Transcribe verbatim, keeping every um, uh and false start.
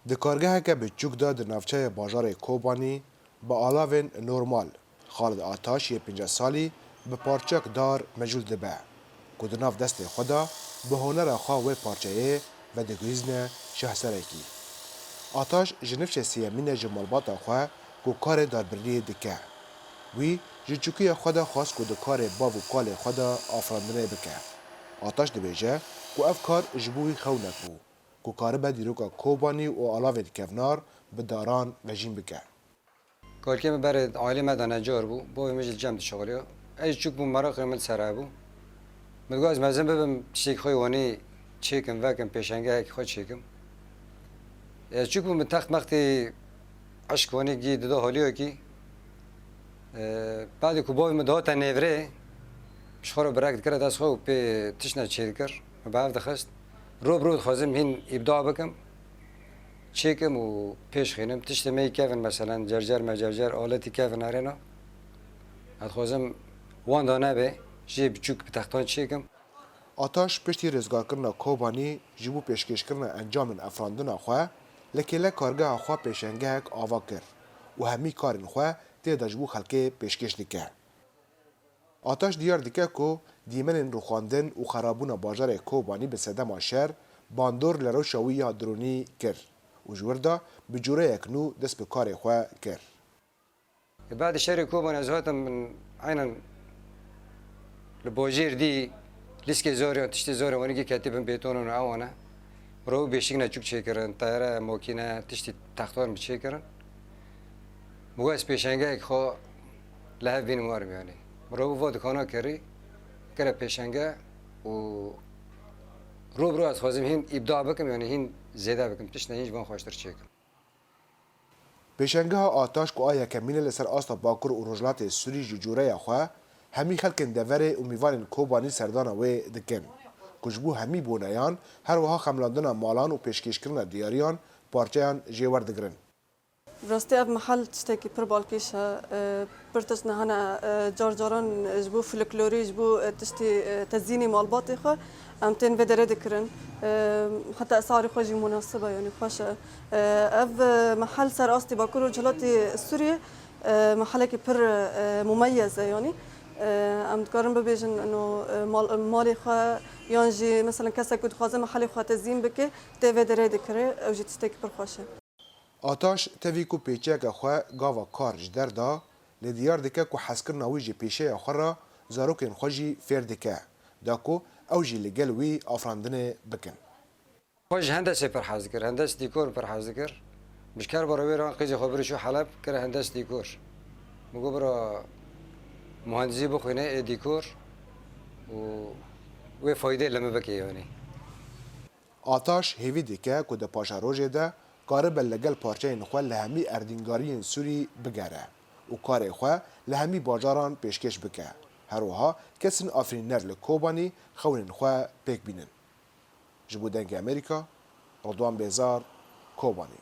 Di kargeheke biçûk de di navçeya bajarê Kobanî bi alavên normal Xalid Ataş yê pêncî salî bi parçek dar mecûl dibe ku di nav destê xwe de bi honera xwe wê parçeyê vedigihîzne şehserekî. Ataş ji nifşê sêyemîn e ji malbata xwe ku karê darbiriyê dike. Wî ji çûkiya xwe de xwest ku di karê bav û kalê xwe de afirandinê bike. Ataş dibêje ku ev kar ji bo wî xewnek bû, ku karibe dîroka Kobanî û alavên kevnar bi daran vejîn bike. Kalkê min berê ailê me de necar bû. Bavê min jî li cem dişixuliya. Ez çûk bûm, meraqê min li ser hebû. Min got ez mezin bibim, tiştekî xwe wanî çêkim, vekim, pêşengehekî xwe çêkim. Ez çûk bûm, min text mextî eşk wanî gî dida haliyekî. E, badê ku bavê min dihate nêvrê, ji xwe re birek dikire dest xwe û pê tiştine çêdikir. Min bi hev dixist. Rû bi rû dixwazim hîn îbda bikim. Çêkim û pêş xînim. Tiştê me yî kevin, meselen, cercer mecercer, aletî kevin erêna. Ez dixwazim wanda nebe, jê biçûk bi textan çêkim. Ataş piştî rêzgarkirina Kobanî ji bo pêşkêşkirina encamên efrandina xwe, li kêle kargeha xwe pêşengehek ava kir û hemî karên xwe tê de ji bo xelkê pêşkêş dike. Ataş diyar dike ku dîmenên rûxandin û xerabûna bajarê Kobanî bi sedema şer bandor li rewşa wî ya dirûnî kir û ji wir de bi cûreyek nû dest bi karê xwe kir. Li badê şerê Kobanê ez hatim, min eynen li bajêr dî lîskê zariyan, tiştê zariyan wanî gî ketî bin bêtonan û ewan e. Mirov bêşik neçûk çêkirin, teyare, makîne, tiştî textan bi çêkirin. Min got ez pêşengehek xwe li hev bînim warim yanî. Mirov va dikana kirî, kire pêşenge û rû bi rû ez dixwazim hîn îbda bikim, yanî hîn zêde bikim, tiştine hîn ji van xweştir çêkim. Pêşengeha Ataş ku a yekemîn e li ser asta Bakur û Rojhilatê Sûrî ji cûreya xwe, hemî xelkên deverê û mîvanên Kobanî serdana wê dikin, ku ji bo hemî boneyan, her wiha xemlandina malan û pêşkêşkirina diyariyan parçeyan jê werdigirin. Bi rastî ev mehel tiştekî pir balkêş e, e, pir tişt hene, e, car caran ji bo folklorî, ji bo, e, tiştî, e, tezînê malbatê xwe em tên vê derê dikirin. E, heta esarê xwe jî munasib e, yanî xweş e. E, ev, e, mehel ser astê Bakur û Rojhilatê Sûriyê, e, mehelekî pir, e, mumeyez e, yanî, e, em dikarin bibêjin, ino, e, mal, malê xwe yan jî, meselen, kesek ku dixwaze mehelê xwe tezîn bike, tê vê derê dikire, ew jî tiştekî pir xweş e. Ataş tevî ku pêçiyeke xwe gava kar ji der da, lê diyar dike ku hezkirina wî ji pêşeya xwe re zarokên xwe jî fêr dike, da ku ew jî li gel wî afirandinê bikin. Xwe ji hendesê pir hez dikir, hendes dîkor pir hez dikir. Min ji kerba re wê re qîzê xwe birî çû Heleb, kire hendes dîkor. Min got bira muhendisî bixwîne ê dîkor û wê faydê li min bike yanî. Ataş hêvî dike ku di paşerojê de karibe li gel parçeyên xwe li hemî erdnîgariyên Sûrî bigere û karê xwe li hemî bajaran pêşkêş bike. Her wiha kesên afirîner li Kobanî xewnên xwe pêk bînin. Ji bo Dengê Amerîka, Ridwan Bêzar, Kobanî.